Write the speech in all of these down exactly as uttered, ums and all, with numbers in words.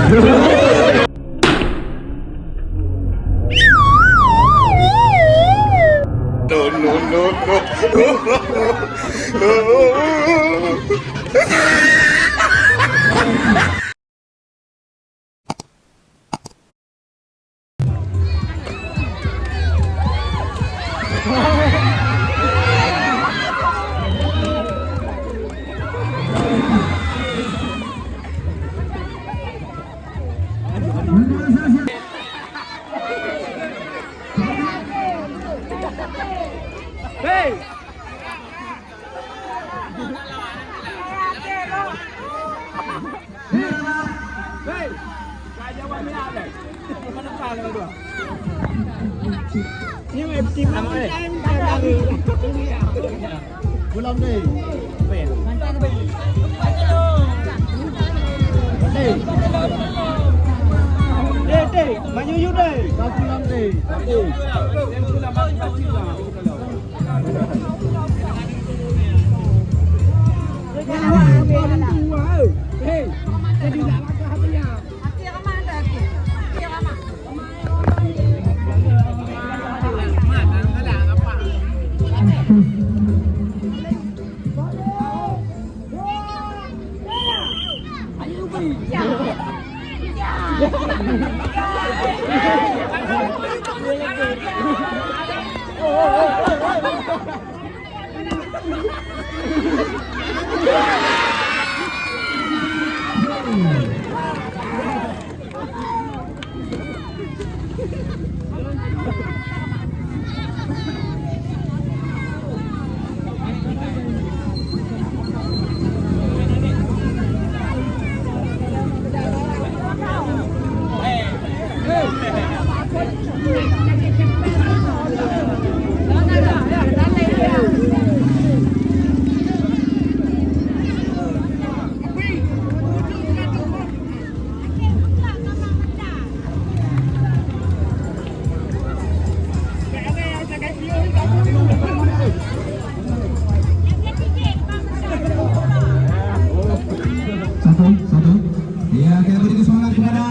No, no, no, no. Hei! Hei! Ka jawan miak deh. Mana kau dua? Ni web tim nama deh? Pulang deh. Deh. Deh, deh. Maju yuk deh. Kau pulang deh. Deh. Satu, satu. Ya, kita beri semangat kepada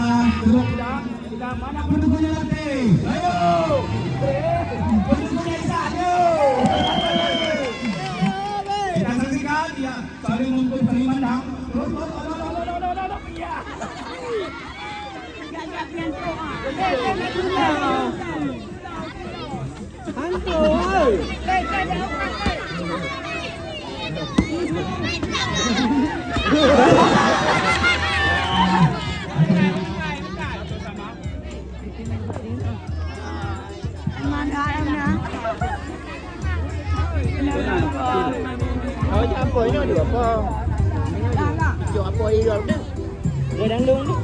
pendukungnya nanti. Ayo. Pendukungnya Isak, ayo. Kita saksikan, ya. Saling mukul, saling mandang. Terus, terus, terus, terus, terus, terus, terus. Ya. Hantu, oi. Mana ayamnya? Kau cakap apa ini, aduh, apa? Cakap apa ini, aduh? Dia dangdung tu.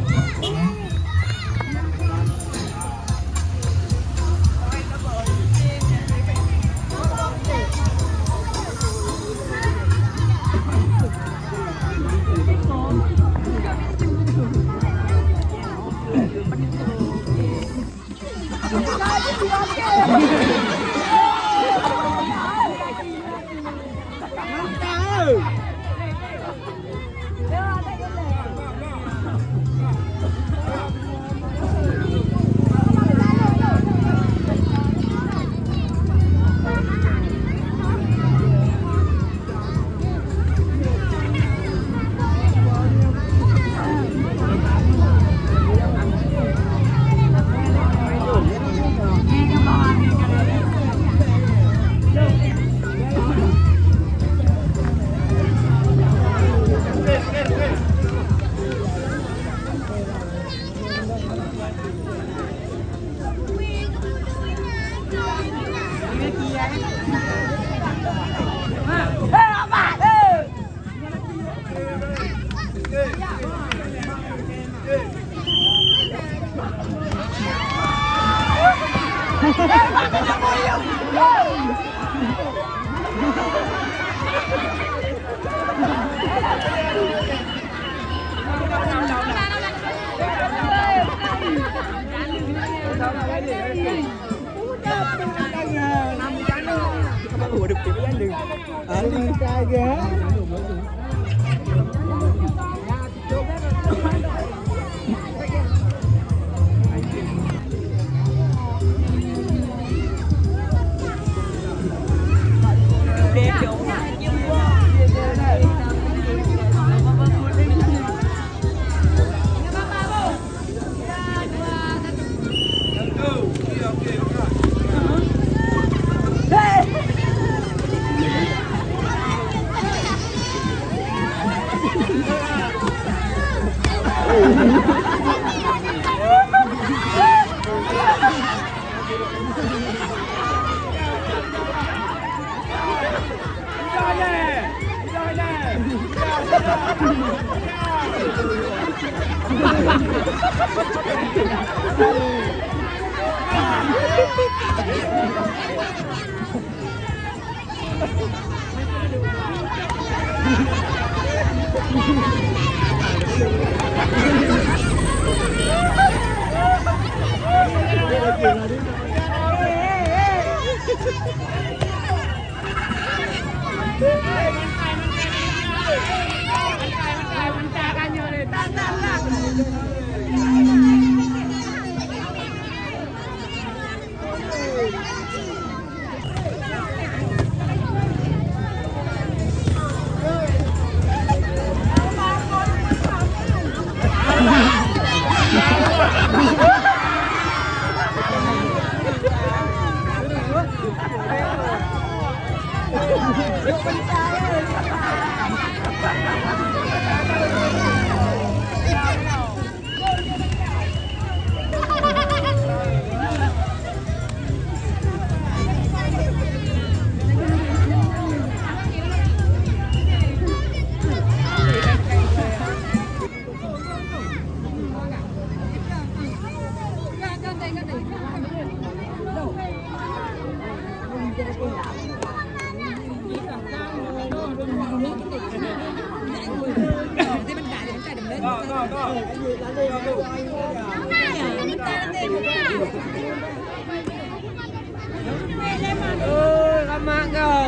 Oi, ramak kau.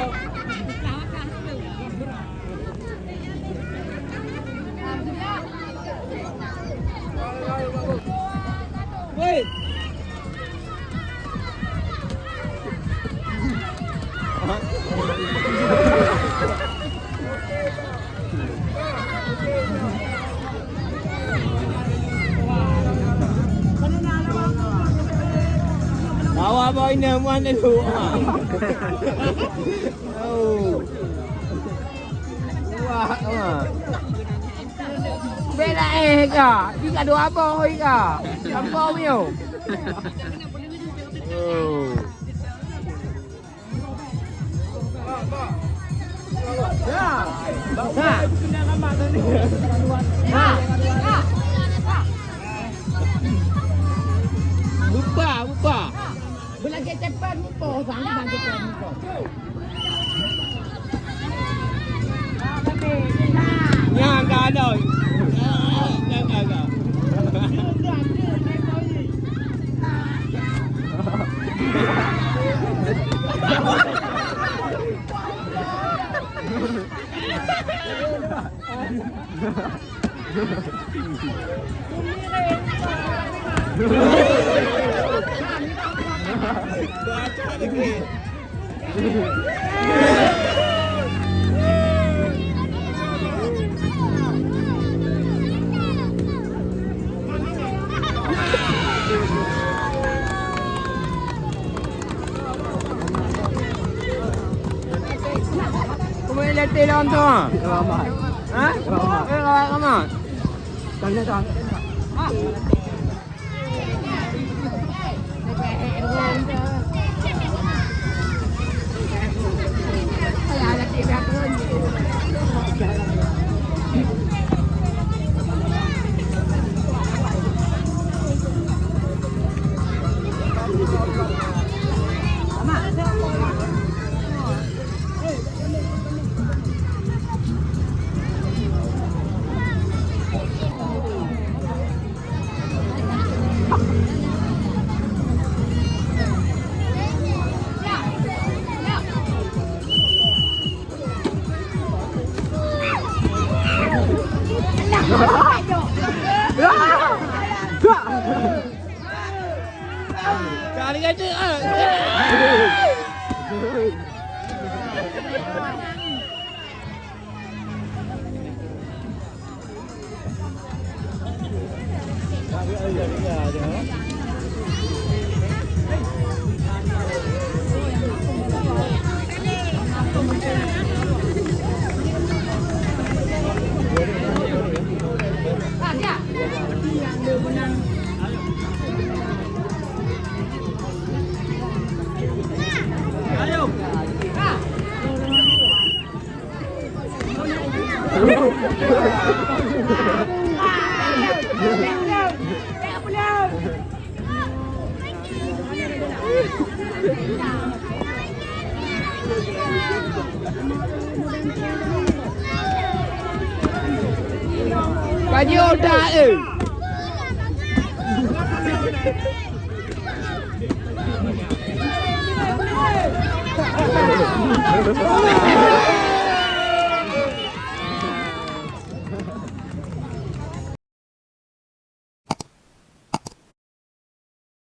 Woi. Bawa boh inong muan dulu. Oh. Wah, wah. Bela eh ka. Tiga dua boh ka. Sampo mio. Oh. Bupa, bupa. Beulagèe cepat mupo, bang, bang, cepat mupo. Nyang ka ada. Nyang ka ada. Keumeung leteh lom tu, ha? Ha? Eh, lawak amat. Ka jeuet that, eh.